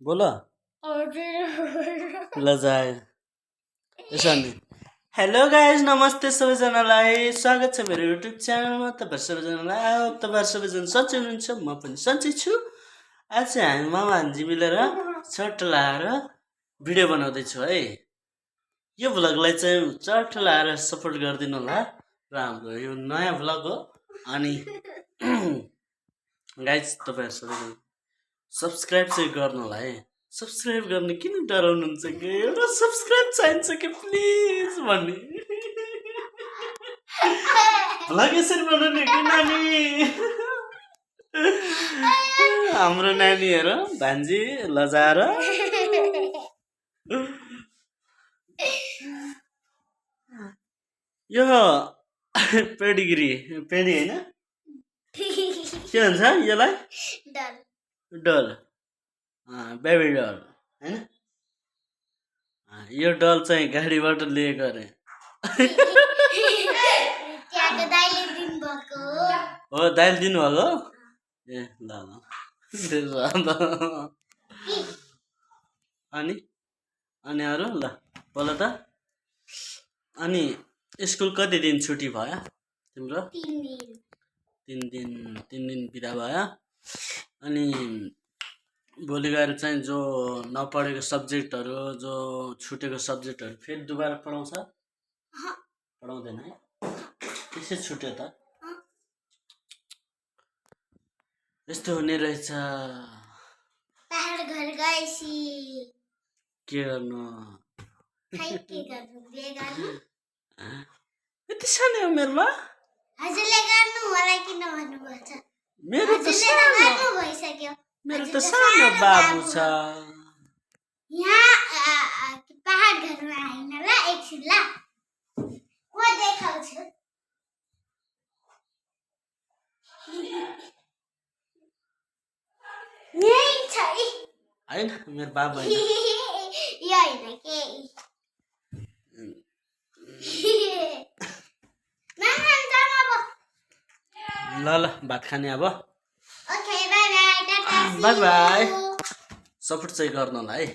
बोल ल जाए यसो नि हेलो गाइज नमस्ते सबैजनालाई स्वागत छ मेरो युट्युब च्यानलमा तपाईहरु सबैजनालाई आई होप तपाईहरु सबैजना सन्चै हुनुहुन्छ म पनि सन्चै छु आज चाहिँ हामी मामा भान्जी मिलेर चट्ट लाएर भिडियो बनाउँदै छु है यो भ्लगलाई चाहिँ चट्ट लाएर सपोर्ट गरिदिनु होला र हाम्रो यो नयाँ भ्लग हो अनि गाइज तपाईहरु सबैजना सब्स्क्राइब चाहिँ गर्नु होला है सब्स्क्राइब गर्ने किन डराउनुहुन्छ कि एउटा सब्स्क्राइब चाहिन्छ कि प्लिज भन्ने भ्लग यसरी बनाउने कि नानी हाम्रो नानीहरु भान्जी लजाएर यो पेडिग्री पेडी हैन के भन्छ यसलाई डल बेबी डल हैन यो डल चाहिँ गाडीबाट लिएको अरे हो दाइले दिनुभएको ए ल अनि अनि अरू ल बोल त अनि स्कुल कति दिन छुट्टी भयो तिम्रो 3 दिन बिदा भयो अनि भोलि गएर चाहिँ जो नपढेको सब्जेक्टहरु जो छुटेको सब्जेक्टहरु फेरि दुबारा पढाउँछ पढाउँदैन है त्यसै छुट्यो त यस्तो हुने रहेछ पहाड घर गएसी के गर्नु खै के गर्नु बे गर्नु यति सानो उमेरमा हजुरले गर्नु होला किन भन्नु भन्छ मेरो त सानो गर्नु भइसक्यो मेरो त सानो बाबु छ यहाँ पहाड घरमा आइन ल एकछिन ल म देखाउँछु यही छ हैन मेरो बाबु हैन यो हैन के ल ल भात खाने अब okay bye bye Tata bye bye support चाहिँ गर्नु होला है